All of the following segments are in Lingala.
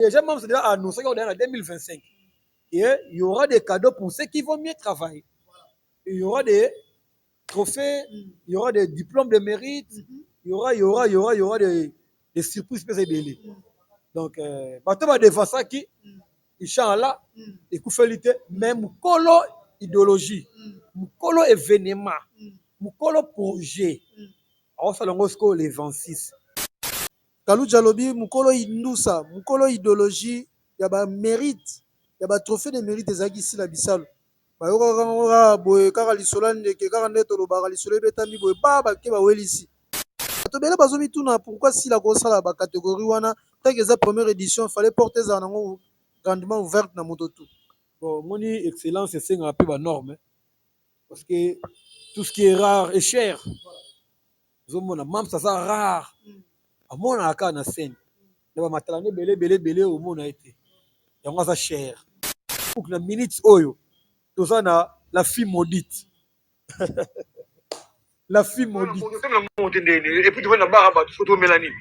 Déjà Mams déjà annoncé qu'on est en 2025 et il y aura des cadeaux pour ceux qui vont mieux travailler. Il y aura des trophées, il y aura des diplômes de mérite, il y aura, il y aura, il y aura, il y aura des surprises mpe ebele. Donc bato badevasaki, inchallah, ekufeli te. Mais mokolo idéologie, mokolo événement, mokolo projet aosala yango sikoyo le 26. Kaluji alobi mokolo indusa, mokolo idéologie ya bamérite, ya batrophée de mérite ezalaki Sila Bisalo. Bayokaka yango kaka boye, kaka lisolo ya ndeke, kaka nde tolobaka lisolo ebetami boye, ba bake bawelisi. Bato ebele bazomituna pourquoi Sila kosala bacatégorie wana tant eza première édition. Fallait porte ezala nango grandement ouverte na moto tu. Bon, omoni, excellence esengaka mpe banorme, parce que tout ce qui est rare est cher. Ozomona, Mams aza rare, amonaka kaka na scène na bamatalana ebele ebele ebele, omona ye te, yango aza cher. Na minute oyo toza na la fille maudite, la fille maudite. Et puis tovanda bara bato so tomela nini?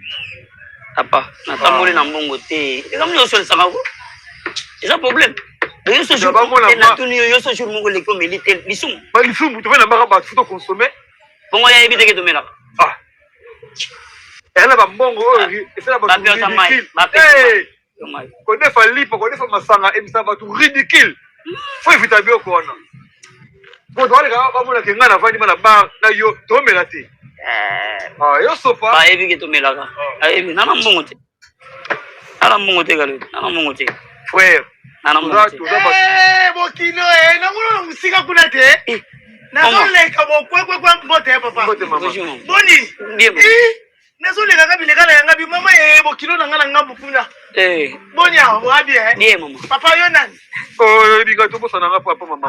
Papa, natamboli na mbongo te. Eza moni osolisaka ko eza problème. Natuni yo, yo so jour moko eleki omeli te, lisumu. Lisumu, tovanda bara bato fo toconsommer. Bongo yayebi teke tomelaka. Eya na bambongo oyo esala bato ridicule. Kodefa lipa, kodefa masanga emisaka bato ridicule. Fo evita biloko wana po toaleka bamonake ngai navandi ma na bar na yo tomela te, yo sopa. Bayebi ke tomelaka, ayebi nana mbongo te, nana mbongo te, kalo nana mbongo te. Frère. Nana mbongo te. Bokilo namona na mosika kuna te, nazoleka bokwekwekwe. Mbote ya papa. Boni? Nazoleka ka bileka na yanga bi mama e bokilo na nga na ngambu kuna. Boni awa, oa bien? Bien, mama. Papa, yo nani? Oyebi ngai, tobosana nga papa, mama.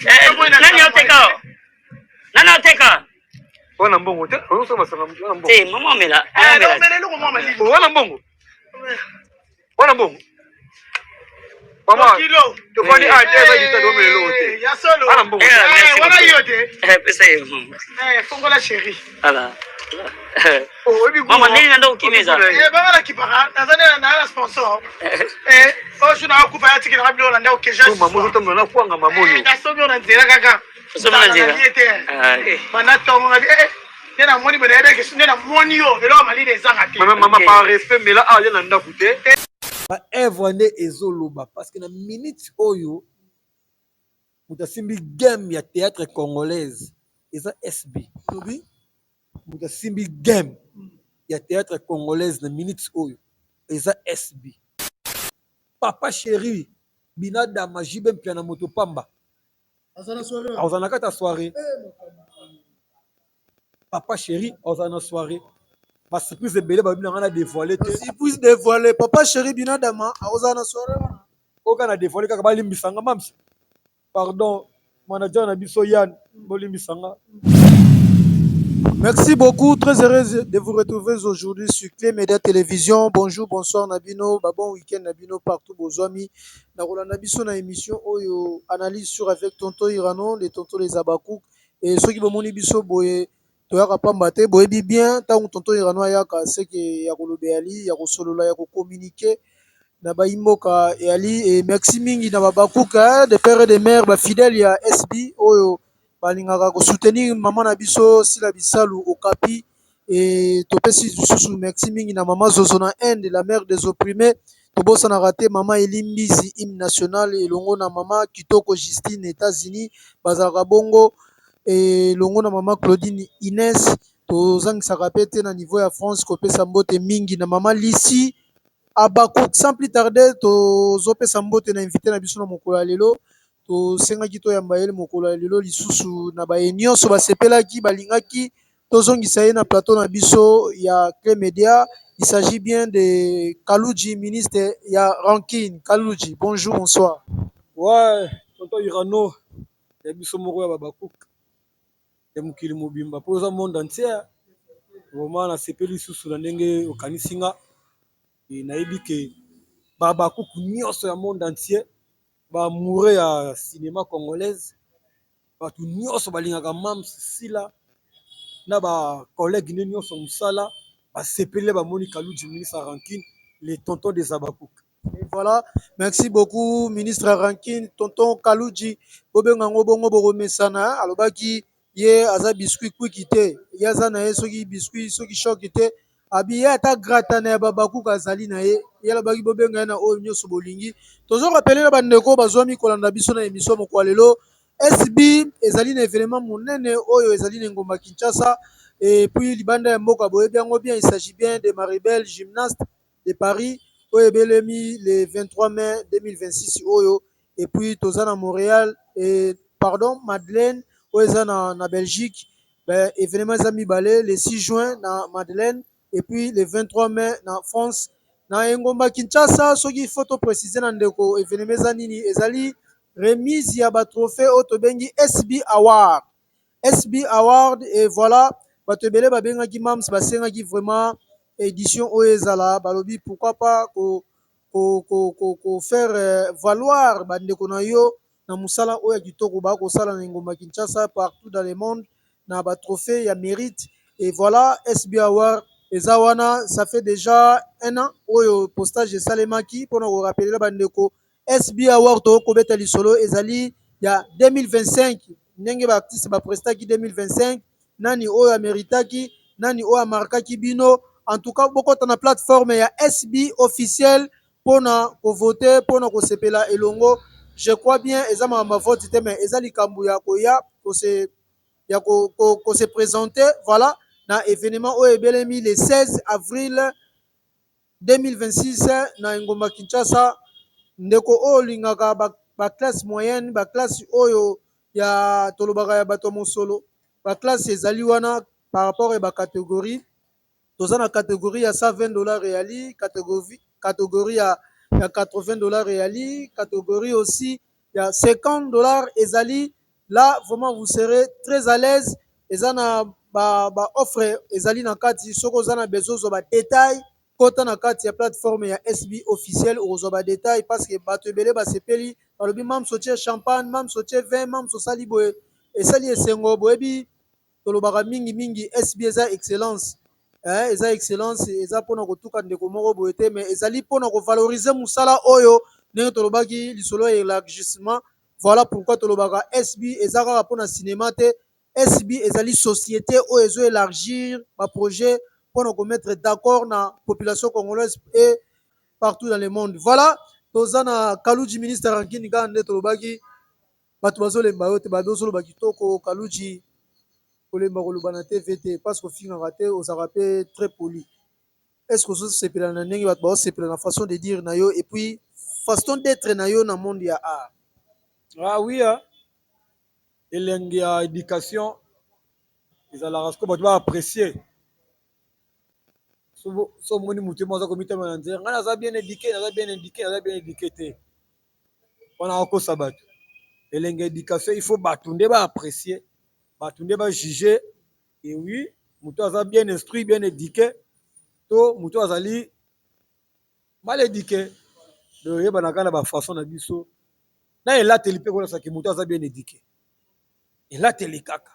Nani oteka? Nani oteka? Wana mbongo te, ozosala masanga wana mbongo. Te, mama amela. Wana mbongo, wana mbongo, mama. Tofandi a te, ezakita tomela eloko te. Ya solo. Wana mbongo. Wana yo te. Pesa ye, mama. Fongola, chéri. Voilà. Mama, ndenge na ndako kimia eza. Banga na kipaka, naza nde na sponsor oyo na akufa, ya tikelaka biloko na ndako keja. Mama, ozotambola na kwanga, mama oyo. Nasomi oyo na nzela kaka. Osomi na nzela? Te, banda ntongo ngabi nde namoni boye, nayebaki nde namoni yo eloko malili ezanga te. Mama, par respect, mela alia na ndako te. Baœuvre nde ezoloba, parce que na minute oyo moto asimbi game ya théâtre congolaise eza SB. Moto asimbi game ya théâtre congolaise na minute oyo eza SB. Papa Chéri, Binadama, Jibe Mpia na moto pamba azala na kati ya soirée. Papa Chéri azala na soirée, basurprise ebele babi na ngai na dévoile te. Surprise dévoilé, Papa Chéri Binadama akozala na soirée wana. Oyo na dévoile kaka, balimbisanga. Mams, pardon, manager na biso Yann, bolimbisanga. Merci beaucoup, très heureux de vous retrouver aujourd'hui sur Clé Média Télévision. Bonjour, bonsoir na bino, ba bon week-end na bino partout bozwami. Na kolanda biso na émission oyo analyse sur avec tonton Irano, les tontons les Abakouk. Et ceux qui bomoni biso boye, toyaka pamba te, boyebi bien ntango tonton Irano ayaka, seke ya koloba eyali, ya kosolola, ya kocommuniquer na bayimboka eyali. Et merci mingi na babakuka de père et de mère, bafidèle ya SB oyo balingaka kosoutenir mama na biso Sila Bisalu Okapi. E topesi lisusu merci mingi na mama Zozo na Inde, la mère des opprimés. Tobosanaka te mama Elimbisi, hymne national, elongo na mama Kitoko Justine, États-Unis bazalaka bongo, elongo na mama Claudine Ines. Tozangisaka pe te na niveau ya France kopesa mbote mingi na mama Lisi Abakuk. Sans plus tarder, tozopesa mbote na invité na biso na mokolo ya lelo. Tosengaki toyamba ye mokolo ya lelo lisusu na baye nyonso basepelaki, balingaki tozongisa ye na plateau na biso ya Clé Média. Il s'agit bien de Kaluji, ministre ya Rankine. Kaluji, bonjour, bonsoir. Ouais, tonton Irano ya biso moko ya babakuk ya mokili mobimba mpo oza monde entier. Vraiment nasepeli lisusu na ndenge okanisi nga. Nayebi ke babakuku nyonso ya monde entier, baamoureux ya cinéma congolaise, bato nyonso balingaka Mams Sila na bacollègue nde nyonso mosala. Basepeli, bamoni Kaluji, ministre Rankine, les tontons des Abakouk. Et voilà, merci beaucoup, ministre Rankine, tonton Kaluji. Bobenga ngo bongo bokomesana. Alobaki ye aza biscuit kwiki te, ye aza na ye soki biscuit, soki choc te, abi ye ata gratin ya babakuka azali na ye. Ye alobaki bobenga ye na oyo nyonso bolingi. Tozorappeler na bandeko bazwami kolanda biso na émission mokwa lelo, SB ezali na événement monene oyo ezali na engomba Kinshasa et puis libanda ya mboka. Boyebi yango bien, il s'agit bien de Maribel Gymnaste de Paris oyo ebelemi le 23 mai 2026 oyo. Et puis toza na Montréal et pardon, Madeleine oyo eza na Belgique. Ben, événement eza mibale: le 6 juin na Madeleine et puis le 23 mai na France, na engomba Kinshasa. Soki faut toprécise na ndeko, événement eza nini? Ezali remise ya batrophée oyo tobengi SB Award, SB Award. Et voilà, bato ebele babengaki Mams, basengaki vraiment édition oyo ezala. Balobi pourquoi pas ko, ko, ko, ko, ko faire valoir bandeko na yo na mosala oyo ya kitoko bakosala na engomba Kinshasa, partout dans le monde, na batrophée ya mérite. Et voilà, SB Award eza wana, ça fait déjà un an oyo postage esalemaki. Mpona korappeler bandeko, SB Award tokobeta lisolo ezali ya 2025, ndenge baartiste baprestaki 2025, nani oyo ameritaki, nani oyo amarkaki bino. En tout cas, bokota na plateforme ya SB officiel mpona kovote, mpona kosepela elongo. Je crois bien eza makambo ya vote te, mais eza likambo ya koya kose ya kose présenter, voilà, na événement oyo ebelemi le 16 avril 2026 na engomba Kinshasa. Ndeko oyo olingaka baclasse moyenne, baclasse oyo ya tolobaka ya bato ya mosolo, baclasse ezali wana par rapport ya bacatégorie. Toza na catégorie ya 120 $ eyali, catégorie ya 80 $ eyali, catégorie aussi ya 50 $ ezali. Là vraiment, vous serez très à l'aise. Eza na baoffre ba ezali na kati. Soki oza na besoin ozwa badétail, kota na kati ya plateforme ya SB officiel, okozwa badétail, parce que bato ebele basepeli. Balobi Mams otie champagne, Mams otie vin, Mams osali boye, esali esengo. Boyebi tolobaka mingimingi SB eza excellence, eza excellence. Eza mpona kotuka ndeko moko boye te, mais ezali mpona kovaloriser mosala oyo ndenge tolobaki lisolo ya élargissement. Voilà pourquoi tolobaka SB eza kaka mpona cinéma te, SB ezali société oyo ezo élargir baprojet mpona komettre d'accord na population congolaise et partout dans le monde. Voilà, toza na Kaluji, ministre Rankini. Kaka nde tolobaki, bato bazolemba yo te, bazoloba kitoko. Kaluji, kolemba koloba na TV te, parce que ofingaka te, ozalaka mpe très poli. Est ce que ozosepela na ndenge bato baosepela na façon de dire na yo et puis façon d'être na yo na monde ya art? Ah oui, hein? Elenge ya éducation ezalaka sikoyo bato baapprécie. So omoni motu mo aza komitama na nzela: "Ngai naza bien éduqué, naza bien éduqué, naza bien éduqué" te, wana akosa bato. Elenge éducation, il faut bato nde baapprécie, bato nde bajuge. Et oui, moto aza bien instruit, bien éduqué, to moto azali mal éduqué, donc oyebanaka na bafaçon na biso na elateli mpe kolasaki moto aza bien éduqué, elateli kaka.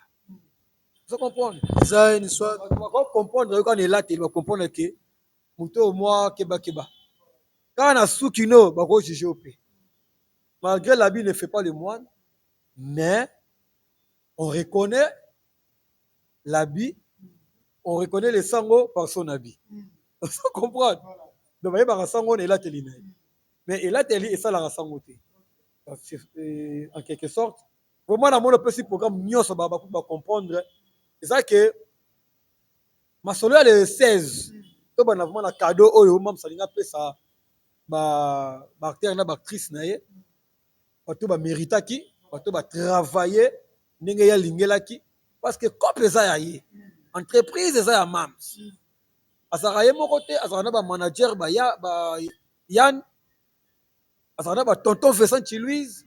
Ozo comprendre? Design soit. Bakocomprendre yo kaka na elateli, bacomprendre ke moto oyo mwa kebakeba kaka na suki no, bakojuge yo mpe. Malgré l'habit ne fait pas le moine, mais on reconnaît l'habit, on reconnaît le sango par son habit. Ozo comprendre? Donc bayebaka sango na elateli na ye, mais elateli esalaka sango te en quelque sorte. Vraiment, namoni opesi programme nyonso, bacomprendre eza ke masolo ya le 16 tobanda vraiment na cadeau oyo Mams alingi apesa baacteur na baactrice na ye, bato baméritaki, bato batravaille ndenge ye alingelaki, parce que cope eza ya ye, entreprise eza ya Mams. Azalaka ye moko te, azalaka na bamanager ba Yan, azalaka na batonton Vincent Chiluise.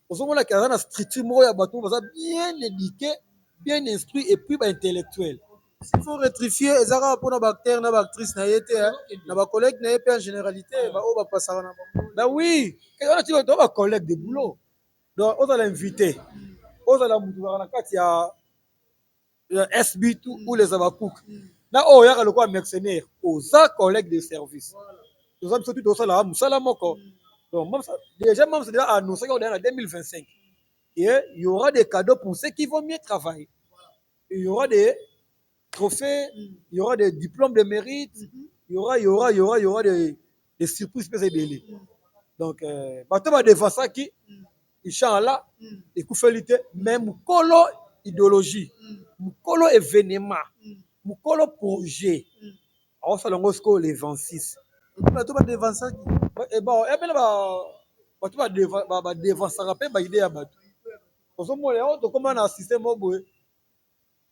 Ozomonaki aza na structure moko ya bato baza bien éduqué, bien instruit et puis baintellectuel. S'il faut rectifier, eza kaka mpona baacteur na baactrice na ye te, na bacollègue na ye mpe en généralité, baoyo bapasaka na bango. Ben oui, wana ti to bacollègue de boulot. Donc ozala invité, ozala motu ozalaka na kati ya SB ou les Abakouk. Na oyo oyaka lokola mercenaire, oza collègue de service. Toza biso tu tosalaka mosala moko. Donc déjà Mams déjà annoncé qu'on est en 2025 et il y aura des cadeaux pour ceux qui vont mieux travailler. Il y aura des trophées, il y aura des diplômes de mérite, il y aura, il y aura, il y aura, il y aura des surprises mpe ebele. Donc bato badevansaki, inchallah, ekufeli te. Mais mokolo idéologie, mokolo événement, mokolo projet aosala yango sikoyo le 26. Bato badevansaki? Bon, ebele bato badevansaka mpe baidée ya bato. Ozomona yango, tokóma na système moko boye,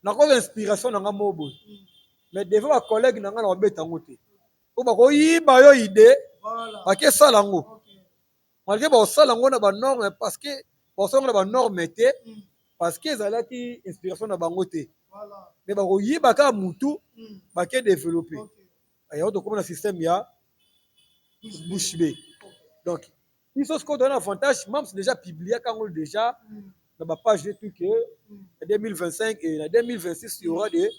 nakozwa inspiration na nga moko boye, mais devant bacollègue na nga na babeta yango te, po bakoyiba yo idée, bakesala yango malgré bakosala yango na banorme, parce que bakosala yango na banorme te, parce que ezalaki inspiration na bango te, mais bakoyiba kaka mutu bake développer yango. Tokóma na système ya bouche bée. Donc biso sikoyo toza na avantage. Mams déjà publiaka yango déjà na bapage et tout que na 2025 et na 2026, il y aura des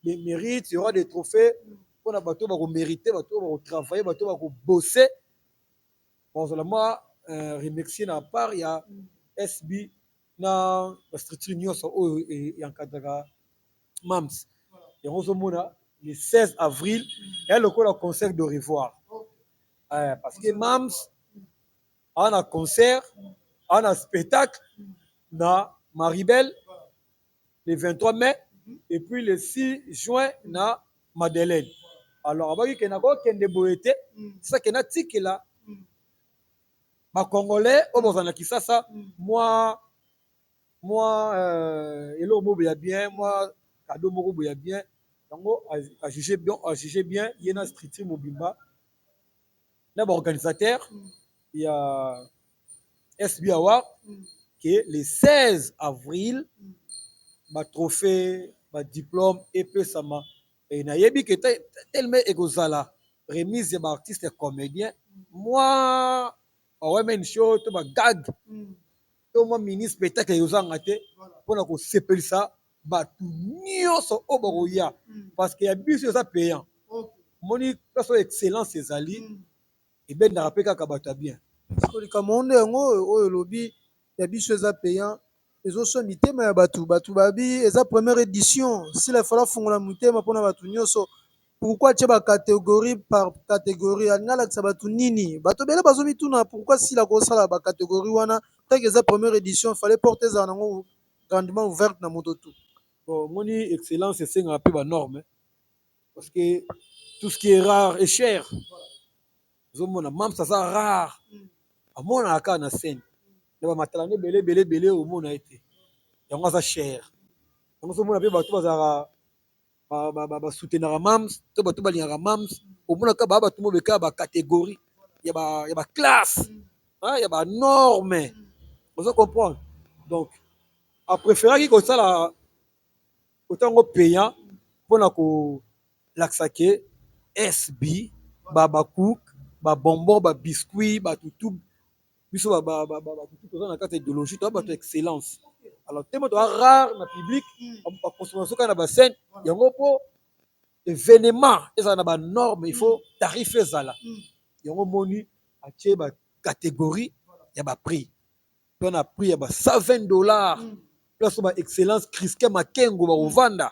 mérites, il y aura des trophées mpona bato bakomérite, bato bakotravaille, bato bakobose, bazala mwa remercier na part ya SB na bastructure nyonso oyo encadraka Mams. Yango ozomona le 16 avril eya lokola concert de revoir, parce que Mams aza na concert, aza na spectacle na Maribel le 23 mai et puis le 6 juin na Madeleine. Alors abaki ke nakokende boye te, sake natikela bacongolais oyo bazala na Kisasa mwa eloko moko boye ya bien, mwa cadeau moko boye ya bien. Yango ajuge bien, ajuge bien ye na structure mobimba na baorganisateur ya SB Award ke le 16 avril batrophée, badiplôme epesama. E nayebi ke tellement ekozala remise ya baartiste comédien, mwa bawomen show to bagag to mwa mini spectacle ekozanga te mpona kosepelisa bato nyonso oyo bakoya, parce que ya biso eza payant. Omoni place oyo excellence ezali, ebendaka mpe kaka bato ya bien. Likambo nde yango oyo olobi, ya biso eza payant, ezoswa mitema ya bato. Bato babi eza première édition, sila efala afungola motema mpona bato nyonso. Pourquoi atie bacatégorie par catégorie? Alingi alakisa bato nini? Bato ebele bazomituna pourquoi sila kosala bacatégorie wana tant eza première édition. Fallait porte ezala nango grandement ouverte na moto tu. Bon, omoni, excellence esengaka mpe banorme, parce que tout ce qui est rare est cher. Ozomona Mams aza rare, amonaka kaka na scène na bamatala nde ebele ebele ebele, omona ye te, yango aza cher. Yango ozomona mpe bato bazalaka basoutenaka Mams to bato balingaka Mams, omonaka baa bato mo beka bacatégorie ya baclasse, ya banorme, ozo comprendre. Donc apréféraki kosala kotango payant mpona kolakisa ke SB babacook, babonbon, babiscuit, batutu biso batutu toza na kati ya idéologie, toza bato excellence. Alors te moto aza rare na public, baconsommation kaka na bascène yango, mpo événement ezala na banorme, il faut tarif ezala. Yango moni atie bacatégorie ya baprix mpo na prix ya ba 120 $, place oyo ba excellence Criske Makengo bakovanda,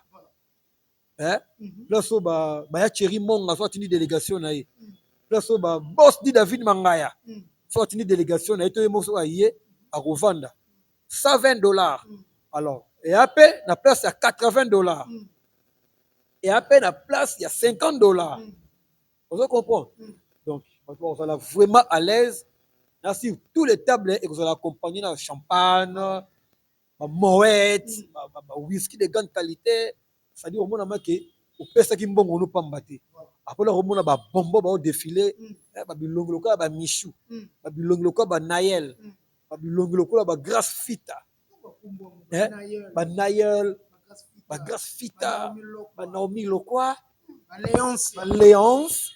place oyo baya Thierry Monga so atindi délégation na ye, place oyo baboss di David Mangaya so atindi délégation na ye to ye moko so aye akovanda 120 $. Alors eya mpe na place ya 80 $, eya mpe na place ya 50 $, ozo comprendre. Donc bato bakozala vraiment à l'aise na sur tous les tables, ekozala accompagné na champagne, bamoët, bawhisky de grande qualité. C'est-à-dire omona make opesaki mbongo no pamba te. Apona komona babombo baodéfile, babilongi lokola bamichu, babilongi lokola banayel, babilongi lokola bagrace fita, banayel, bagrace fita, banaomi lokwa, baléance.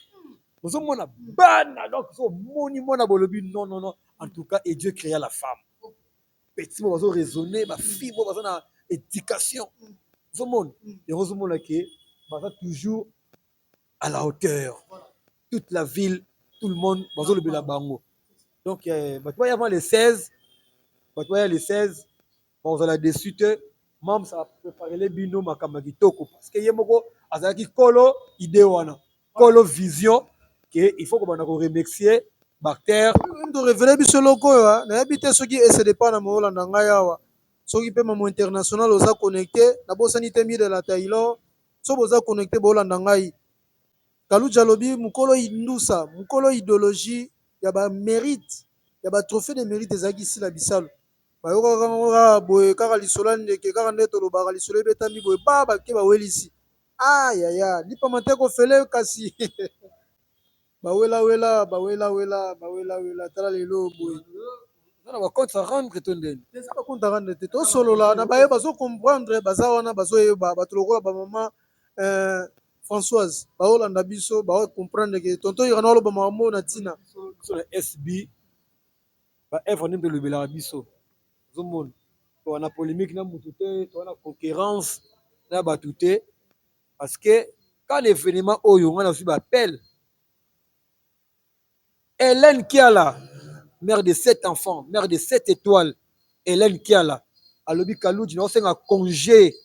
Ozomona bana, donc so omoni mwana, bolobi non, non, non, en tout cas, et Dieu créa la femme. Petit mo bazo raisonner, bafille mo baza na éducation. Ozomona yango, ozomona ke Baza toujours à la hauteur. Toute la ville, tout le monde bazolobela bango. Donc bato baya avant le 16, bato baya le 16, bazala déçu te. Mams apréparele bino makambo ya kitoko, parce que ye moko azalaki kolo idée wana, kolo vision ke il faut kobanda koremercier baacteur. Torévéler biso eloko oyo nayebi te soki esedepa na moolanda ngai awa, soki mpe mamo international oza connecté, nabosani te Mide la Taylor. So boza connecté, boolanda ngai. Kaluji alobi mokolo indusa, mokolo idéologie ya bamérite, ya batrophée de mérite ezalaki sila bisalo. Bayokaka kaka boye, kaka lisolo ya ndeke, kaka nde tolobaka lisolo ebetami boye, ba bake bawelisi. Ayaya, lipama te kofele, kasi bawelawela, bawelawela, bawelawela. Tala lelo boye. Eza na bacompte à rendre to ndeni? Eza bacompte à rendre te. Tosolola na baye bazocomprendre, baza wana, bazoyeba. Bato lokola bamama Françoise baolanda biso, baocomprendre ke tonton Irano aloba makambo na ntina. Biso na SB, baœuvre nde tolobelaka biso. Ozomona, toza na polémique na motu te, toza na concurrence na bato te, parce que quand événement oyo ngai nazwi baappel, Hélène Kiala, mère de sept enfants, mère de sept étoiles, Hélène Kiala alobi: "Kaluji, naosenga congé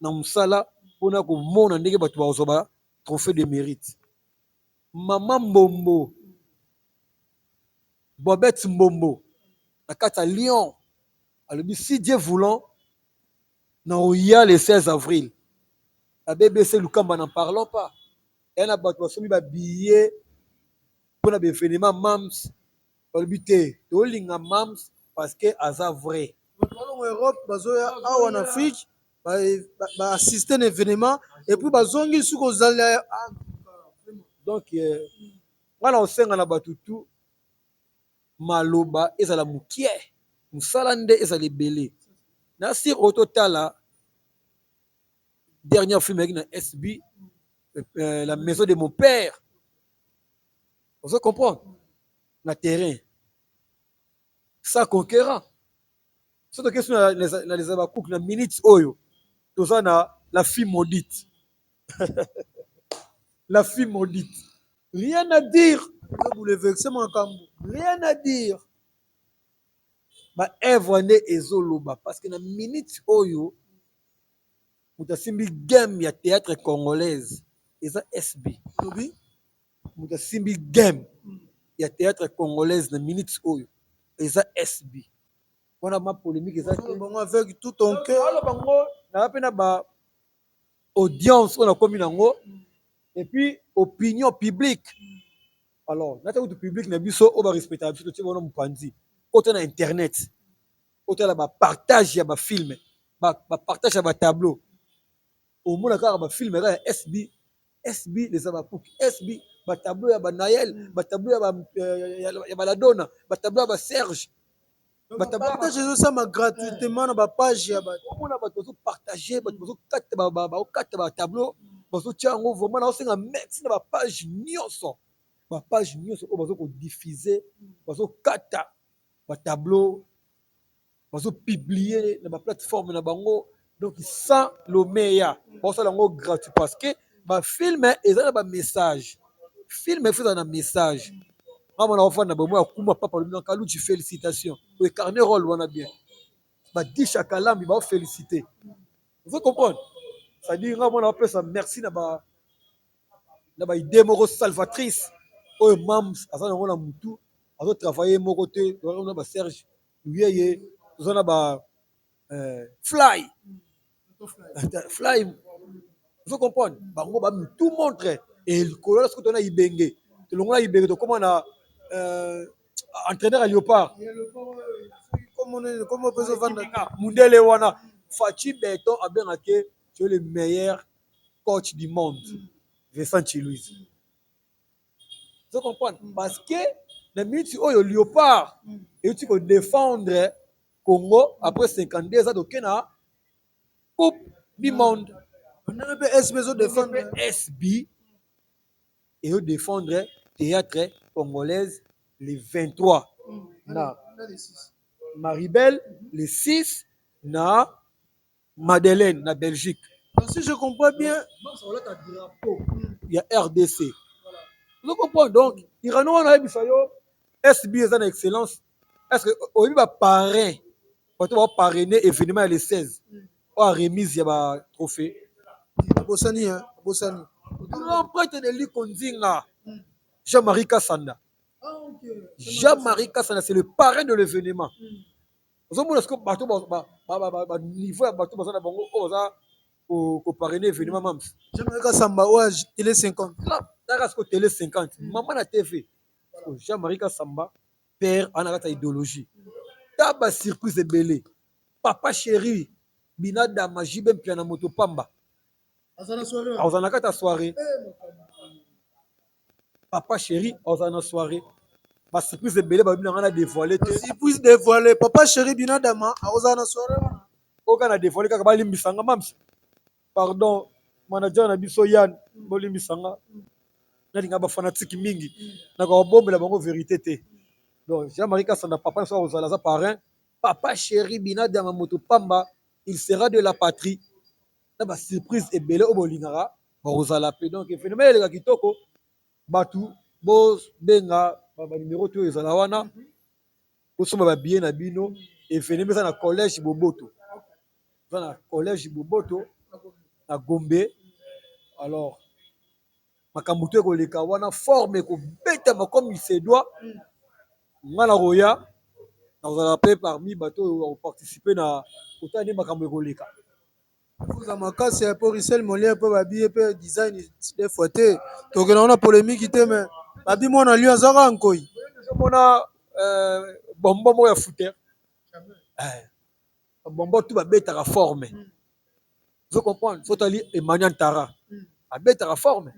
na mosala mpona komona ndenge bato bazwa ba trophée de mérite." Mama Mbombo, Bobet Mbombo na kati ya Lyon alobi: "Si Dieu voulant, na oya le 16 avril." Na BBC Lukamba, n'en parlons pas. Eya na bato basombi babillet mpona baévénement Mams. Balobi te, tolinga Mams parce que aza vrai. Bato balongo Europe bazoya awa na Afrique, baassiste na événement et puis bazongi suki kozala. Donc nga na kosenga na bato tu, maloba ezala mokie, mosala nde ezala ebele. Na sir oyo totala dernière film eyaki na SB, La maison de mon père, ozo comprendre, na terrain sans conquérant. So toke so na les Abakuku, na minute oyo toza na La fille maudite. La fille maudite, rien à dire. Bouleverse makambo. Rien à dire. Baœuvre nde ezoloba, parce que na minute oyo, moto asimbi game ya théâtre congolaise eza SB. Lobi. Moto asimbi game ya théâtre congolaise na minute oyo eza SB. Wana ma polémique eza te. Bango avec tout ton cœur. Aloba ngo naza mpe na ba audience oyo nakomi nango, et puis opinion publique. Alors nata kutu public na biso oyo barespectaka biso, totie bona mopanzi. Kota na internet, otala bapartage ya bafilm, bapartage ya batableau, omona kaka bafilm kaka ya SB, SB les Abapuki, SB, batableau ya banayel, batableau ya baladona, batableau ya baserge. Partage ezosama gratuitement na bapage ya bato. Omona bato bazopartage, bato bazokata, baokata batableau, bazotia yango. Vraiment naosenga merci na bapage nyonso, bapage nyonso oyo bazokodiffuser, bazokata batableau, bazopublier na baplateforme na bango. Donc sans lomeya, bazosala yango gratuit, parce que bafilm eza na bamessage. Film efo ezala na message. Nga mona ofanda bomo ya kuma papa alobi: "Kaluji, félicitation, oincarne rôle wana bien." Badisha Kalambi baofélicité. Ozo comprendre, c'est-à-dire nga mona opesa merci na ba na baidée moko salvatrice oyo Mams aza nango na mutu, azotravaille moko te. Toza na baserge Luyeye, toza na ba Fly Fly, ozo comprendre, bango bamitu montre e likolo. Wana soki tona Ibenge, tolongola Ibenge, tokóma na entraîneur ya Léopard mundele wana, Faci Beton, abengake: "Tu es le meilleur coach du monde." Vincent Chiluise, ozo comprendre, parce que na minute oyo Léopard euti kodéfendre Congo après 52 ans, toke na Coupe du monde. Ndenge mpe SB ezodéfendre. SB ezodéfendre théâtre congolaise le 23 na Maribel, le 6 na Madeleine na Belgique. Donc, si je comprends bien, olata drapeau ya RDC, ozo comprendre? Donc Irano wana ayebisa yo SB eza na excellence. Est ce que oyebi baparrain, bato baparrainer événement ya le 16 oyo remise ya batrophée? Abosani, hein, abosani. Grand prêtre de Likonzinga, Jean-Marie Kassanda. Ah, ok. Jean-Marie Kassanda, c'est le parrain de l'événement. Ozomona siko bato, baniveau ya bato baza na bango oyo baza koparrainer événement, mams. Jean-Marie Kassamba oyo Télé 50. Taka siko Télé 50, mama na TV, Jean-Marie Kassamba père ana kati ya idéologie. Ta basurprise ebele, papa chéri Binadama Jibe Mpia na moto pamba azala na kati ya soirée. Papa chéri azala na soirée, basurprise ebele babi na ngai na dévoile te. Surprise dévoilé, papa chéri Binadama akozala na soirée wana. Oyo kaka na dévoile kaka, balimbisanga mams, pardon, manager na biso Yan, bolimbisanga, nalinga bafanatike mingi, nakobombela bango vérité te. Donc Jean-Marie Kasanda, papa nyonso akozala, aza parrain. Papa chéri Binadama moto pamba, il sera de la patrie na basurprise ebele oyo bolingaka, bakozala mpe. Donc événement eleka kitoko. Bato bobenga banimero to oyo ezala wana, bosomba babillet na bino. Événement eza na collège Boboto, eza na collège Boboto na Gombe. Alors makambo to ekoleka wana, forme ekobetama comme il se doit. Nga na koya, nakozala mpe parmi bato oyo bakoparticiper na kotala nde makambo ekoleka. Oza makasi ya po Richel Molière mpe babi mpe design des fois te. Tokenda wana polémique te, mais babi mwana lion azaka nkoi. Ozomona bombo moko ya futer, bombo tu babetaka forme, ozo comprendre? So tali Emmanuel Ntara abetaka forme,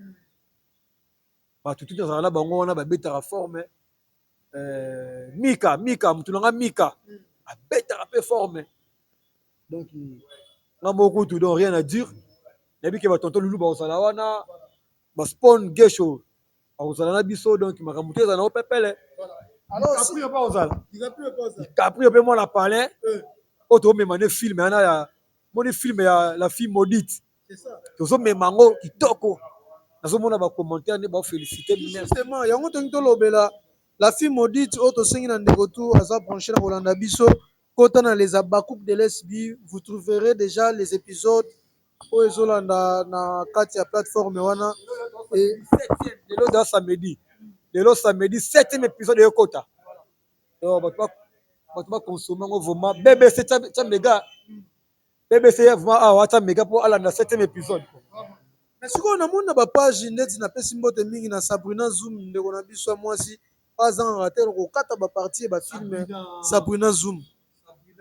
bato tuti azala na bango wana babetaka forme. Mika Mika, motu nanga Mika abetaka mpe forme. Donc nga moko kutu, donc rien à dire. Nayebi ke batonton Lulu bakozala wana, baspon Gesho bakozala na biso. Donc makambo te ezala nango pepele. Caprio mpe akozala, Caprio mpe mwana palin oyo tozomema ne film wana ya moni, film ya La Fille Maudite, tozomema yango kitoko. Nazomona bacommentaire nde baofélicité. Justement, yango tongi tolobela La Fille Maudite oyo tosengi na ndeko tu aza branché na kolanda biso, kota na Les Abakouk de l'SB, vous trouverez déjà les épisodes oyo ezolanda na kati ya plateforme wana. Lelo eza samedi, lelo samedi septième épisode eyokota. Donc bato bakonsome yango vraiment. BBC tia mega, BBC ya vraiment awa, tia mega mpo alanda septième épisode. Mais sikoyo namoni na bapage neti napesi mbote mingi na Sabrina Zoom, ndeko na biso ya mwasi azangaka te kokata bapartie ya bafilm. Sabrina Zoom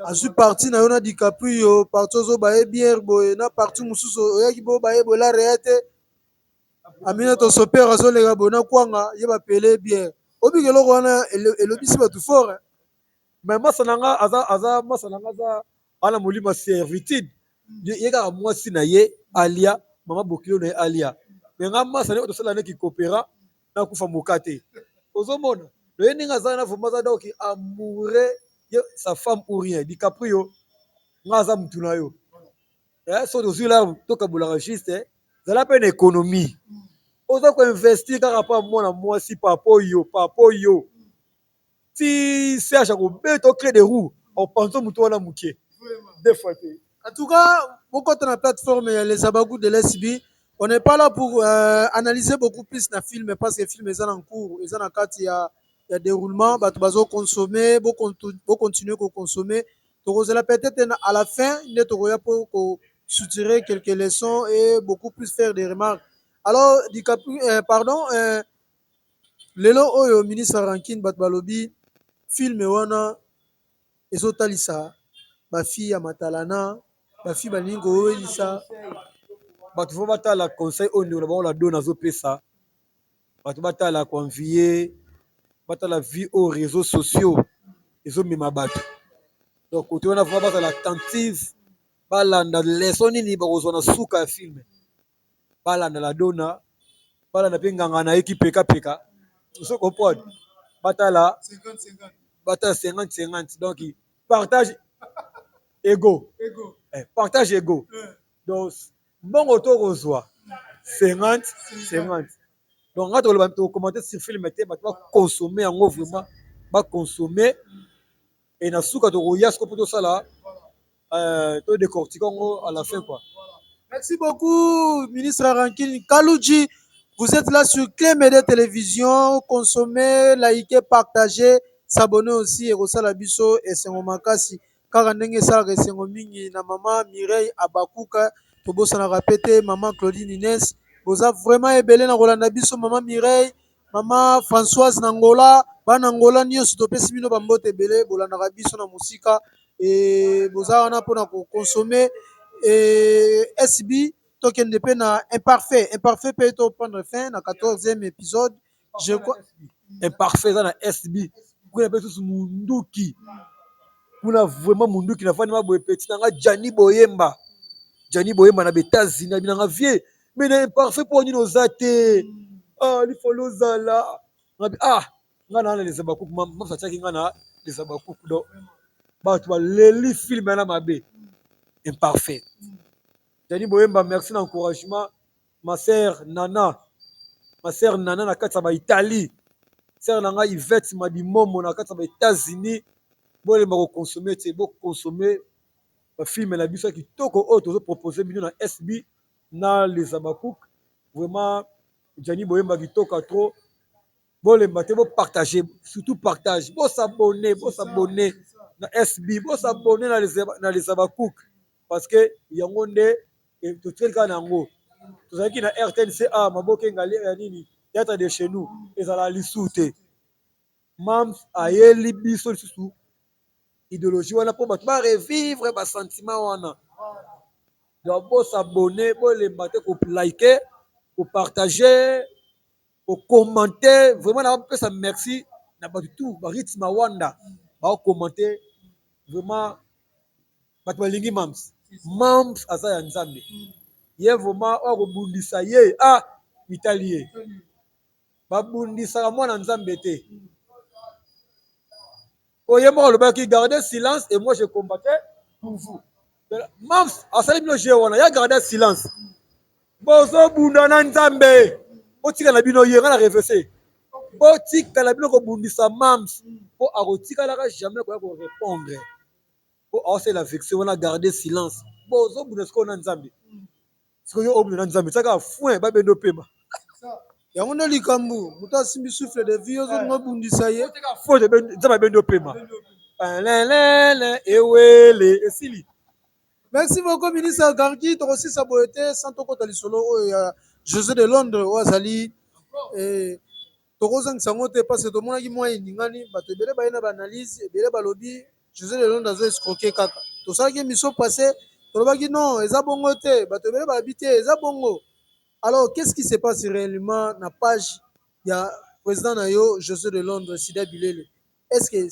azwi partie na yo na DiCaprio, partie ozobaye biere boye, na partie mosusu oyaki bo baye boye la rea te. Amina Tosopere azoleka boye na kwanga ye bapele biere, obika eloko wana elobisi bato fort. Mais masa na nga aza masa na nga, aza ana molimo ya servitude. Ye kaka mwasi na ye alia, mama bokilo na ye alia. Me nga masa na ye tosala neki coopéra nakufa moka te. Ozomona loye ndenge aza na vraiment, aza donc amoureux ye, sa femme ou rien. DiCaprio, nga aza mutu na yo. So tozwi la tokabolaka juste, zala mpe na économie, oza koinvestir kaka mpa mwana mwasi papa oyo, papa oyo ti Serge akobeta clé de roue, opanzo motu wana moke deux fois te. En tout cas, beaucoup na plateforme ya Les Abagou de l'SB. On n'est pas là pour analyser beaucoup plus na film parce que le film est en cours, est en kati ya déroulement, bato bazo consommer, bo continuer ko consommer. Tokozela peut-être à la fin nde tokoya pour ko soutirer quelques leçons et beaucoup plus faire des remarques. Alors DiCaprio, pardon, lelo oyo ministre Rankine, bato balobi film wana ezotalisa bafille ya matalana, bafille balingi kowelisa. Bato fo batala conseil oyo ndeko na bango la don azopesa bato, batala koenvie, batala vie oyo réseaux sociaux ezomema bato. Donc kote wana vraiment bazala attentive, balanda leçon nini bakozwa na suka ya film. Balanda la dona, balanda mpe nganga na ye kipekapeka, ozo comprendre? Batala, batala 50 50. Donc partage ego, partage ego. Donc Mbongo tokozwa 50 50. Donc nga tokoloba, tokocommenter sur film te. Bato baconsommer yango vraiment, baconsommer. E na suka tokoya siko mpo tosala todécortique yango à la fin, quoi. Merci beaucoup, ministre Rankine Kalouji. Vous êtes là sur Clé Média Télévision. Consommez, likez, partagez, s'abonnez aussi. Et kosala biso esengo makasi. Kaka ndenge esalaka esengo mingi na mama Mireille Abakuka. Tobosanaka pe te mama Claudine Inès. Boza vraiment ebele na kolanda biso, mama Mireille, mama Françoise na Angola, bana Angola nyonso, topesi bino bambote ebele. Bolandaka biso na mosika e boza wana mpona koconsommer e SB. Tokende mpe na Imparfait. Imparfait mpe toprendre fin na 14e épisode, je crois. Imparfait eza na SB kuna mpe susu munduki kuna, vraiment munduki. Nafandi maboye, petit na nga Jani Boyemba, Jani Boyemba na baÉtats-Unis, abi nanga: "Vie, mais na Imparfait mpo nini oza te? Ah, lifolo ozala." Ngabi: "Ah, nga na les Abakuku." Masa atiaki nga na les Abakuku. Donc bato baleli film na mabe Imparfait. Jani Boyemba, merci na encouragement. Ma sœur Nana, ma sœur Nana na kati ya baItalie, sœur na ngai Yvette Madimomo na kati ya baÉtats-Unis, bolemba koconsommer te, boconsommer bafilm na biso ya kitoko oyo tozopropose bino na SB na les Abakouk. Vraiment, Jani Boyemba, kitoko trop. Bolemba te, bopartage, surtout partage, bos'abonner, bos'abonner na SB, bos'abonner na les Abakouk, parce que yango nde totikali kaka na yango. Tozalaki na RTNCA, maboke ngali ya nini, théâtre de chez nous ezala lisusu te. Mams ayeli biso lisusu idéologie wana mpo bato barevivre basentiment wana. Donc bos'abonner, bolemba te koliker, kopartager, kocommenter. Vraiment napesa merci na bato tout barythme awanda baocommenter. Vraiment bato balingi Mams. Mams aza ya Nzambe. Ye vraiment oyo akobundisa ye, ah, mitali ye. Babundisaka mwana Nzambe te. Oyo ye moko alobaki: "Gardez silence et moi je combattais pour vous." Mams asali bino jeu wana ya garde silence. Bozobunda na Nzambe, botika na bino ye. Nga na renverse, botikala bino kobundisa Mams, mpo akotikalaka jamais koya korépondre, mpo aosala version wana garde silence. Bozobunda sikoyo na Nzambe. Sikoyo obunda na Nzambe, tiaka foin, babendo pema. Yango nde likambo. Moto asimbi souffle de vie, ozolinga obundisa ye. Foin, Nzambe abendo pema, lelele ewele esili. Merci beaucoup, ministre Gargi. Tokosisa boye te sans tokota lisolo oyo ya José de Londres oyo azali tokozangisa yango te, parce que tomonaki mwa eningani. Bato ebele baye na baanalyse ebele, balobi José de Londres azo escroquer kaka. Tosalaki émission passé, tolobaki non, eza bongo te. Bato ebele balobi te, eza bongo. Alors, qu'est-ce qui se passe réellement na page ya président na yo José de Londres Sida Bilele? Est-ce que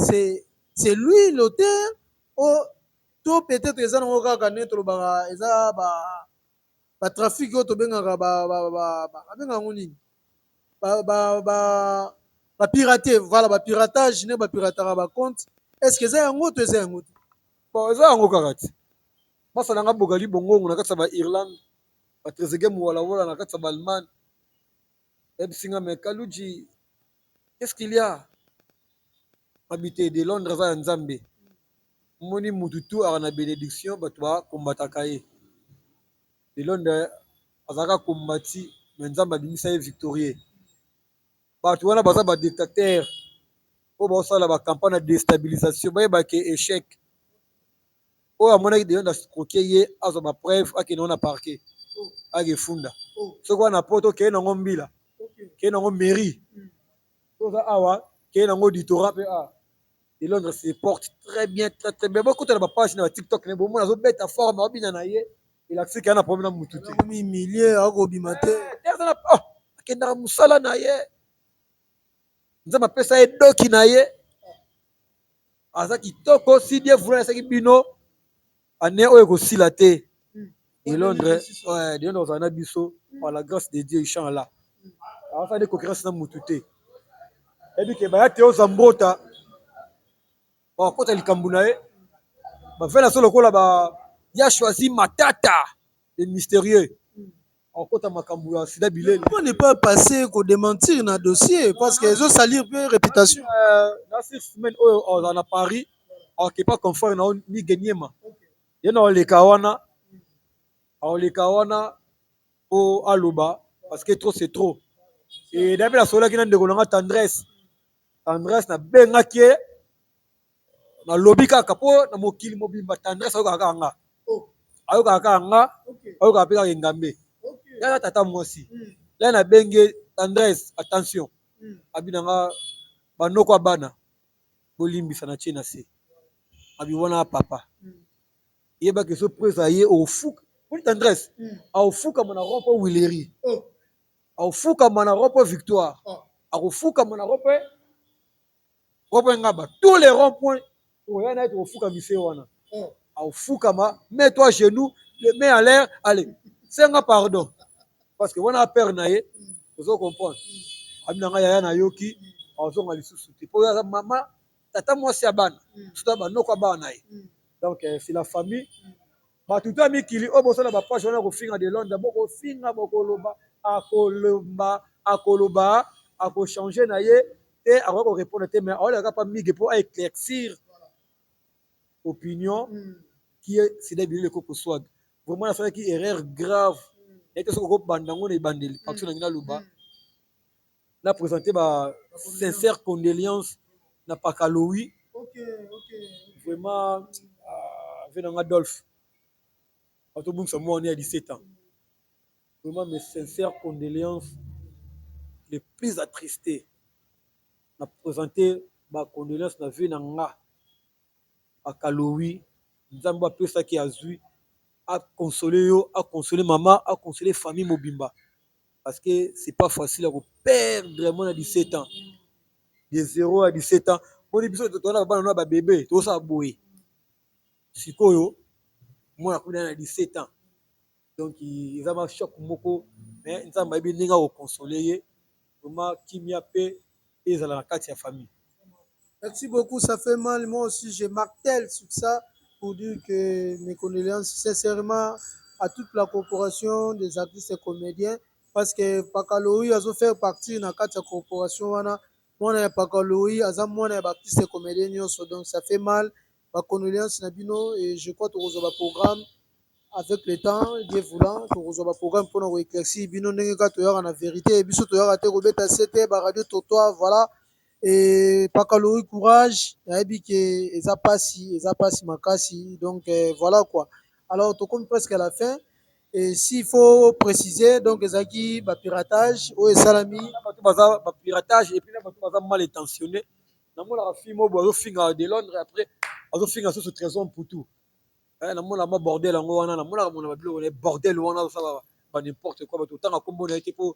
c'est lui l'auteur o to peut-être eza nango kaka nde tolobaka, eza batrafic oyo tobengaka, babengaka yango nini, bapirate? Voilà, bapiratage nde bapirataka bacompte. Est ce que eza yango to eza yango te? Bon, eza yango kaka te. Masala nga Bogali Bongongo na kati ya baIrlande, baTresege Mowalawala na kati ya baAllemagne, yebisi nga: "Mais Kaluji, qu'est ce qu'il y a?" Mabite de Londres aza ya Nzambe. Omoni, mutu tu aka na bénédiction, bato bakombataka ye. De Londres azalaka kombati, mais Nzambe abimisa ye victorieux. Bato wana baza badictateur oyo baosala bacampagne ya déstabilisation, bayebake échec. Oyo amonaki de Londres escroquer ye, azwa bapreuve, akende ngo na parquet, akefunda. Soki wana poto, okeye nango mbila, keye nango mairie. Toza awa, keye nango auditorat mpe. A de Londres se porte très bien, très très bien. Bokota na bapage na baTikTok ne, bomona azobeta forme, aobina na ye, elakisi kaya na problème na mutu te. Milie akobima te. Akendaka mosala na ye, Nzambe apesa ye doki na ye, aza kitoko. Si Dieu voulu, asaki bino ane oyo ekosila te. De Londres, de Londres ozala na biso par la grâce de Dieu, inchallah. Asala nde concurrence na mutu te. Yebi ke baya te, ozwa mbota, bakota likambo na ye, bavela so lokola ba ya choisi matata. Le mystérieux akota makambo ya Sida Bilele. Pourquoi ne pas passer kodémentir na dossier? Parce que ezosalir mpe réputation. Na 6 semaines oyo azala na Paris, akepa confrère na yo Mige Niema, ye na oleka wana, aoleka wana mpo aloba, parce que trop, c'est trop. E dape nasololaki na ndeko nanga Tendresse. Tendresse, nabengaki ye, nalobi kaka mpo na mokili mobimba, Tendresse ayokaka kaka nga, ayokaka kaka nga, ayokaka mpe kaka Engambe yaka tata mwasi ya. Nabengi ye: "Tendresse, attention." Abi na nga banoko ya bana, bolimbisa na tie na se. Abi wana papa yebaki so presa ye ofuka poni. Tendresse aofukama na rond-point Huilerie, aofukama na rond-point Victoire, akofukama na rond-point Ngaba, tous les rond point oya na ye, tokofukamisa ye wana. Aofukama, mets toi genoux, les mains en l'air, allez, senga pardon, parce que wana père na ye. Ozo comprendre? Abi na ngai yaya, nayoki, azonga lisusu te, po aza mama, tata mwasi ya bana, surtout banoko ya bana na ye. Donc c'est la famille. Bato to ya mikili oyo bosala bapage wana kofinga de Londres, bokofinga, bokoloba, akoloba, akoloba, akochange na ye te, akoki korépondre te, mais aoleka pa Mige mpo aéclaircir opinion qui est Sida Bilele Koko Swag. Vraiment, nasalaki erreur grave naye te. Soki okobanda yango na ebandeli, parti nangi naloba, na présenter ba sincère condoléance na Pakalowi. Vraiment, ve nanga Adolphe atobungisa mwana ya 17 ans. Vraiment, mes sincères condoléances les plus attristées. Na présenter bacondoléance na vie na nga Pakalowi. Nzambe apesaki, azwi, aconsole yo, aconsole mama, aconsole famille mobimba, parce que c'est pas facile ya koperdre mwana 17 ans, de 0 à 17 ans. Mponi biso tozana bana na babebe, tozosala boye. Sikoyo mwana akomi na 17 ans, donc eza ma choc moko, mais Nzambe ayebi ndenge akokonsole ye. Vraiment, kimia mpe ezala na kati ya famille. Merci beaucoup, ça fait mal. Moi aussi, je martèle sur ça pour dire que mes condoléances sincèrement à toute la corporation des artistes et comédiens, parce que Pakaloui a fait partie dans la corporation wana. Mwana ya Pakaloui aza mwana ya baartiste et comédien nyonso, donc ça fait mal. Ba condoléances na bino, et je crois tokozwa ba programme avec le temps, Dieu voulant, tokozwa ba programme mpona koéclaircir bino ndenge kaka toyaka na vérité. Biso toyaka te kobeta se te baradio trottoir, voilà. Et Pakaloui, courage, nayebi ke eza pasi, eza pasi makasi. Donc voilà quoi. Alors tokomi presque à la fin, et s'il faut préciser, donc ezalaki bapiratage oyo esalami. Bato baza bapiratage, et puis na bato baza mal intentionné. Namonaka film oyo azofinga de Londres, après azofinga susu Trésor Mputu. Namona ma bordel yango wana, namonaka mona babiloko na bordel wana, azosala ba n'importe quoi. Bato otanga nkombo na ye te mpo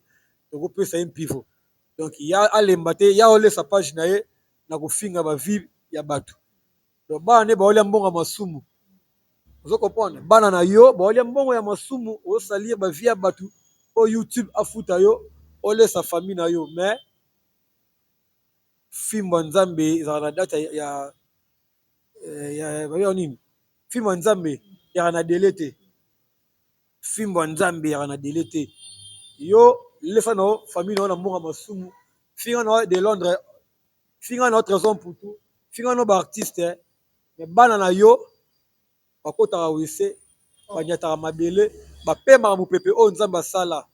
tokopesa ye mpivo. Donc ya alemba te, ya olesa page na ye na kofinga bavie ya bato. Donc bana nde baolia mbongo ya masumu. Ozo comprendre? Bana na yo baolia mbongo ya masumu, osalir bavie ya bato mpo YouTube afuta yo, olesa famille na yo. Mais fimbo ya Nzambe ezalaka na date ya babenga nini? Fimbo ya Nzambe ezalaka na délai te. Fimbo ya Nzambe ezalaka na délai te. Yo lesa na yo famille na yo na mbongo ya masumu, finga na yo de Londres, finga na yo Trésor Mputu, finga na yo baartiste, mais bana na yo bakotaka wese, banyataka mabele, bapemaka mopepe oyo Nzambe asala.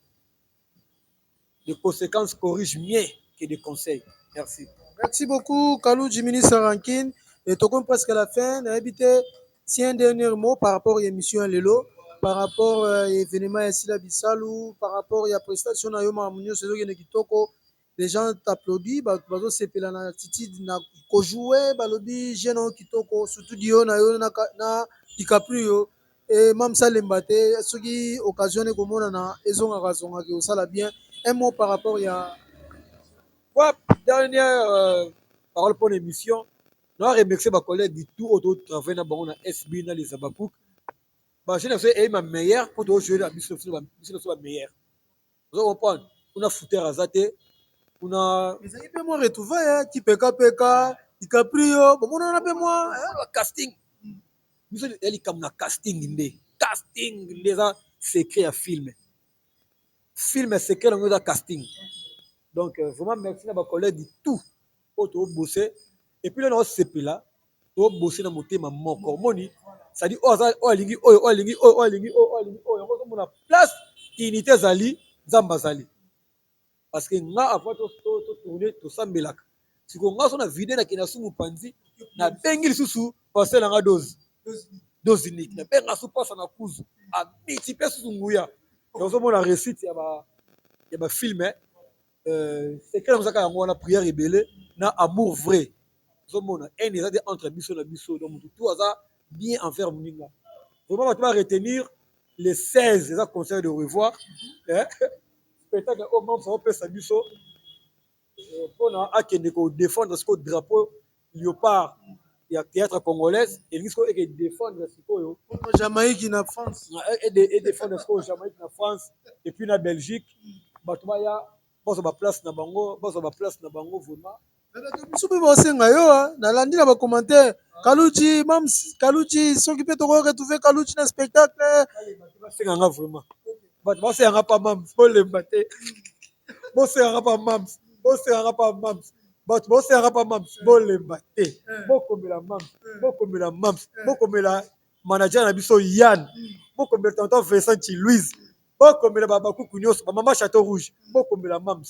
Les conséquences corrigent mieux que des conseils. Merci. Merci beaucoup, Kalouji, ministre Rankine. Et tokomi presque à la fin. Nayebi te si un dernier mot par rapport à l'émission lelo, par rapport à événement ya Sila Bisalu, par rapport à prestation na yo, makambo nyonso ezokende kitoko. Les gens t'applaudissent, bazosepela na attitude na kojouer, balobi jeune oyo kitoko, surtout dio na yo na DiCaprio e mamsa lemba te. Soki occasion ekomonana, ezongaka zongaka, osala bien. Un mot par rapport ya Ouais, dernière parole pour l'émission. Na remercier ba collègue du tout auto travail na bango na SB na les Abakouk. Ba jeune biso eyema meilleur po to jouer na biso, biso biso ba meilleur. Ozo comprendre? Kuna fouteur aza te. Kuna ezalaki mpe mwa retrouvaille kipekapeka DiCaprio, bomonana mpe mwa casting. Biso ya likambo na casting nde. Casting nde eza. Secret ya film, film secret nango eza casting. Donc vraiment merci na bacollègue du tout oyo tobose. Et puis lelo naosepela, tobose na motema moko. Omoni, c'est-à-dire oyo aza, oyo alingi oyo, oyo alingi oyo, oyo alingi oyo, oyo alingi oyo. Yango ozomona place unité ezali, Nzambe azali, parce que nga avant totourne, tosambelaka. Sikoyo nga so na vide, nakende na su mopanzi, nabengi lisusu pasteur nanga dose dose unique, nabenga su pasa na kuzu, amiti mpe susu nguya. Ozomona réussite ya bafilm, secret nango ezaka yango wana: prière ebele na amour vrai. Ozomona haine eza te entre biso na biso. Donc motu tout aza bien envers moninga. Vraiment, bato baretenir: le 16 eza concert de revoir, spectacle oyo Mams aopesa biso mpona akende kodéfendre sikoyo drapeau léopard ya théâtre congolaise. Elingi sikoyo eke défendre sikoyo Jamaïque na France. Edéfendre sikoyo Jamaïque na France et puis na Belgique. Bato baya, bazwa baplace na bango, bazwa baplace na bango vraiment. Bato mosusu mpe baosenga yo, nalandi na bacommentaire: Kaluji, Mams, Kaluji, soki mpe tokoretrouve Kaluji na spectacle. Basenganga vraiment, bato basenganga pa Mams, bolemba te. Bosenganga pa Mams, bosenganga pa Mams, bato bosenganga pa Mams, bolemba te. Bokomela Mams, bokomela Mams, bokomela manager na biso Yann, bokomela tonton Vincent Louise, bokomela bakuku nyonso, bamama Château Rouge, bokomela Mams.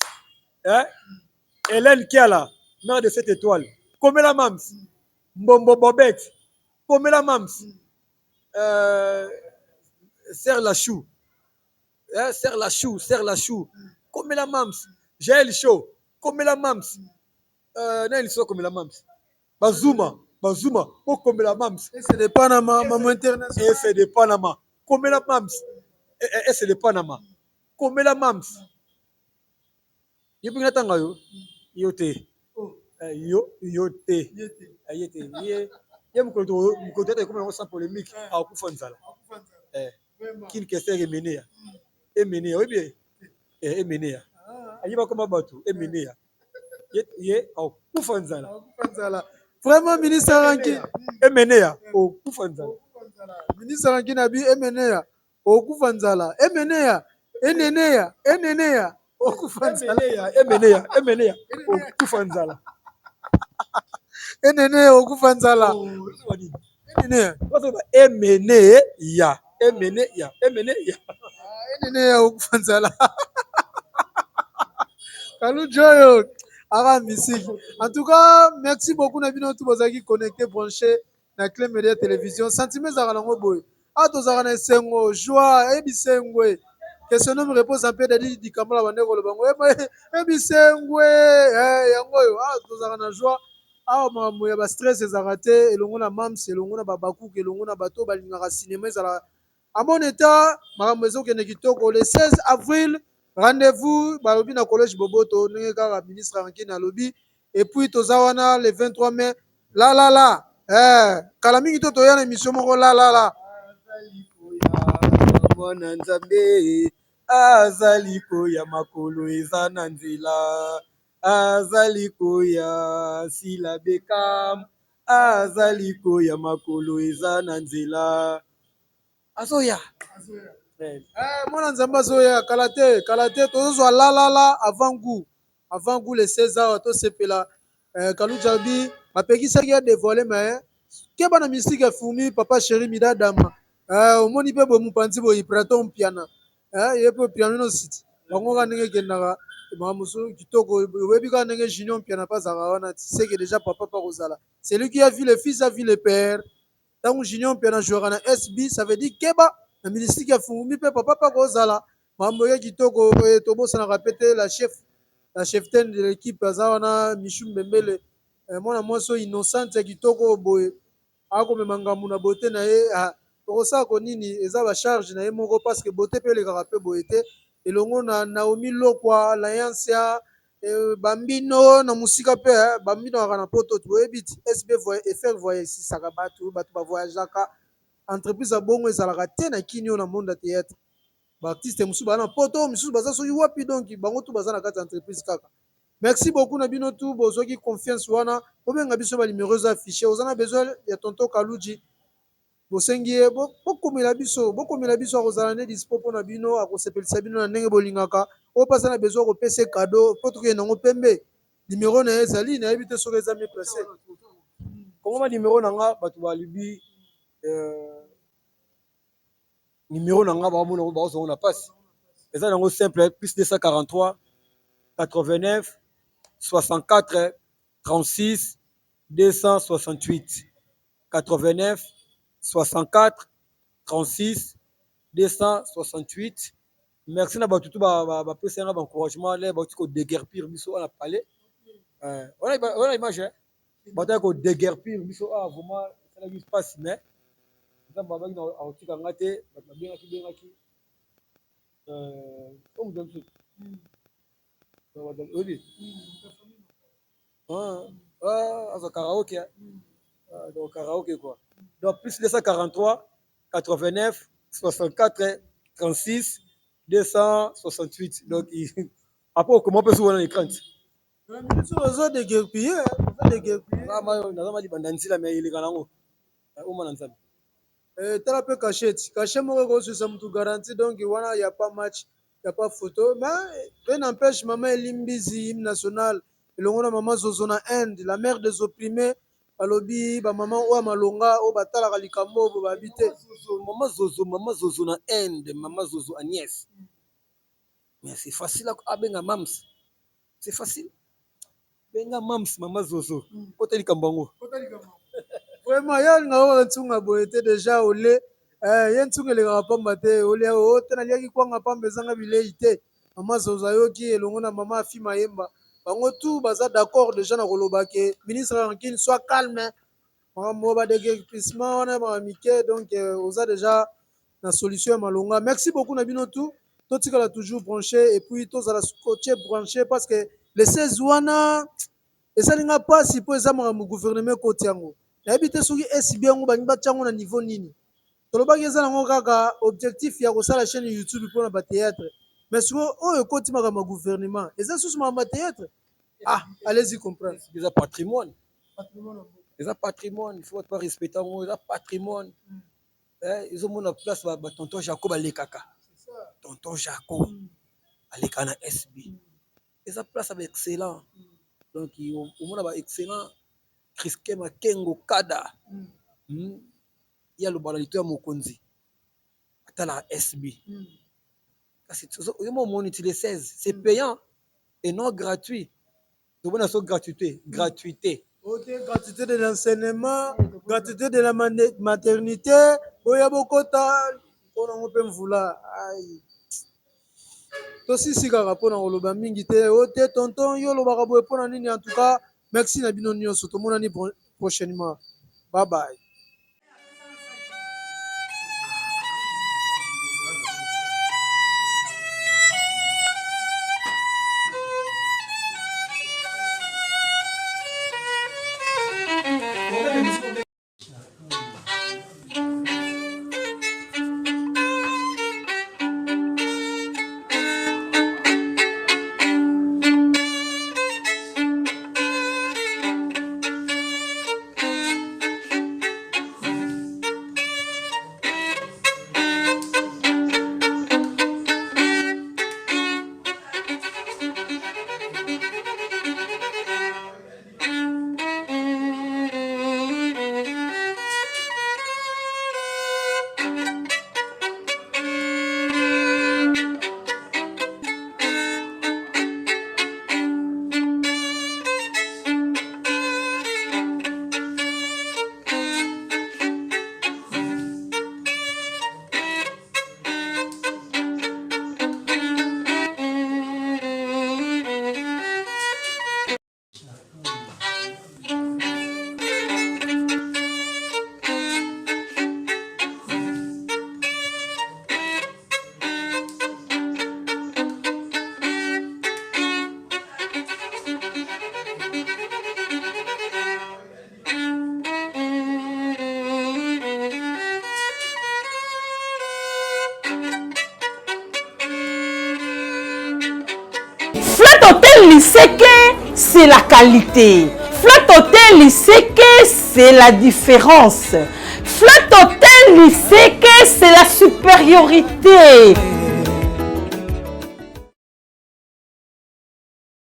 Hélène Kiala, mère de sept étoiles, komela Mams. Mbombo Bobet, komela Mams. Serre la chou, serre la chou, serre la chou, komela Mams. Jael Show, komela Mams. Nani lisusu akomela Mams? Bazuma, Bazuma, bokomela Mams. Ese de Panama, mamo international. Ese de Panama, komela Mams. Ese de Panama, komela Mams. Ye mpe natanga yo, yo te, yo, yo te, ye te, ye, ye. Mokolo, mokolo tata ekoma yango sans polémique, akufa nzala. Kini kester emeneya, emeneya, oyebi emeneya, ayeba koma bato emeneya, ye akufa nzala. Nzala vraiment, ministre Ranki. Emeneya okufa nzala. Ministre Ranki na bi emeneya okufa nzala, emeneya, eneneya, eneneya okufa nzala. Emeneya, emeneya, emeneya okufa nzala. Eneneya okufa nzala, eneneya. Emeneya, emeneya, emeneya. Eneneya okufa nzala. Kaluji oyo aka misiki. En tout cas, merci beaucoup na bino tout bozalaki connecté, branché na Clé Média Télévision. Sentiment ezalaka nango boye: awa tozalaka na esengo, joie, ebisengwe. Question me repose mpe dadi likambo na bandeko koloba ngo ebisengwe yango oyo. Awa tozalaka na joie, awa makambo ya bastress ezalaka te. Elongo na Mams, elongo na babakuku, elongo na bato oyo balingaka cinéma ezalaka en bon état, makambo ezokende kitoko. Le 16 avril, rendez-vous balobi na collège Boboto, ndenge kaka ministre Rankine alobi. Et puis toza wana le 23 mai, la la la, kala mingi to toya na émission moko la la la. Mwana Nzambe azali koya, makolo eza na nzela, azali koya. Sila Bekam azali koya, makolo eza na nzela, azoya. Mwana Nzambe azoya kala te, kala te. Tozozwa lalala avant goût, avant goût le 16 awa tosepela. Kaluji abi bapekisaki ya dévoile, mais keba na mystique ya fumi papa chéri midadama. Omoni mpe boye mopanzi boye Praton Mpiana, ye mpe piano no siti bango kaka ndenge ekendaka makambo mosusu kitoko. Oyebi kaka ndenge Junior Mpiana mpe azalaka wana, seke déjà papa mpa kozala. Celui qui a vu le fils a vu le père. Ntango Junior Mpiana jouaka na SB, ça veut dire keba na mystique ya fumi mpe papa mpa kozala. Makambo ye kitoko. Tobosanaka pe te la chef, la cheftaine de l'équipe aza wana, Michu Mbembele, mwana mwasi oyo innocente ya kitoko boye, akomema ngambu na beauté na ye. Tokosala ko nini? Eza bacharge na ye moko, parce que beauté mpe elekaka mpe boye te. Elongo na Naomi Lokwa Layancia, bambino na mosika mpe bambino kaka na poto. Toyebi ti SB efaire voyagisaka bato, bato bavoyageaka. Entreprise ya bongo ezalaka te na kini oyo na monde ya théâtre. Baartiste mosusu baza na poto, misusu baza soki wapi, donc bango tu baza na kati ya entreprise kaka. Merci beaucoup na bino tu bozwaki confiance wana. Bobenga biso, banuméro eza affiché. Oza na besoin ya tonton Kaluji. Bosengi ye bokomela biso, bokomela biso akozala nde dispo mpo na bino, akosepelisa bino na ndenge bolingaka. Oyo mpe aza na besoin kopesa ye cadeau mpo tokende nango pembe, numero na ye ezali, nayebi te soki eza mieux place. Kongoma numero na nga bato balobi numero na nga baomona yango baozwa yango na pasi. Eza nango simple plus 243 89 64 36 268 89 64 36 268. Merci na bato tu bapesa nga ba encouragement le bauti ko déguerpir biso wana palais. Wana image eh? Bato ya ko déguerpir biso ah vraiment esalaki mpasi mais Nzambe abaki na akotika nga te, bato babengaki bengaki oyo moto ya biso oyebi aza karaoke donc karaoke quoi. Donc plus 243 89 64 36 268. Donc après okoma mpe soki wana na écran ti biso bazo déguerpiller, bazo déguerpiller. Naza malibanda nzila me eleka nango oma na Nzambe. Tala mpe cachet, cachet moko ekoswisa mutu garantie, donc wana ya pas match, ya pas photo. Mais rien n'empêche mama Elimbizi, hymne national elongo na mama Zozo na Inde, la mère des opprimés, balobi ba mama oyo malonga oyo batalaka likambo oyo babi te. Mama Zozo, mama Zozo na Inde, mama Zozo Agnès. Mais c'est facile abenga mams, c'est facile. Benga mams mama Zozo, kota likambo yango. Vraiment ye alingaka kaka nsunga boye te, déjà ole ye nsunga elekaka pamba te, olia o te naliaki kwanga pamba ezanga bilei te. Mama Zozo ayoki elongo na mama Afi Mayemba, bango tout baza d'accord déjà na koloba ke ministre Rankine soit calme, makambo ba déguerpissement wana ba mike, donc oza déjà na solution ya malonga. Merci beaucoup na bino tout, totikala toujours branché et puis tozala scotché branché parce que le 16 wana esali nga mpasi mpo eza makambo gouvernement ekoti yango. Nayebi te soki SB yango balingi batia yango na niveau nini. Tolobaki eza nango kaka objectif ya kosala chaîne YouTube mpona ba théâtre, mais sikoyo oyo ekoti makambo ya gouvernement eza susu makambo ya théâtre. Ah, allez-y comprendre. Eza patrimoine, eza patrimoine, il faut pas respecter yango, eza patrimoine. Ezomona place ba tonton Jacob alekaka, tonton Jacob alekaka na SB, eza place ya ba excellent. Donc omona ba excellent Chriske Makengo Kada, ye alobaka na lito ya mokonzi, atalaka SB. Kasi yo omoni ti le 16 c'est payant et non gratuit. Tobona so gratuité, gratuité. Ok, gratuité de l'enseignement, gratuité de la maternité, oya bokota mpona yango mpe mvula. Ai. Tosisi kaka mpona koloba mingi te. O te tonton, yo olobaka boye mpona nini? En tout cas, merci na bino nyonso. Tomonani prochainement. Bye bye. Flat Hotel Liseke, c'est la qualité. Flat Hotel Liseke, c'est la différence. Flat Hotel Liseke, c'est la supériorité.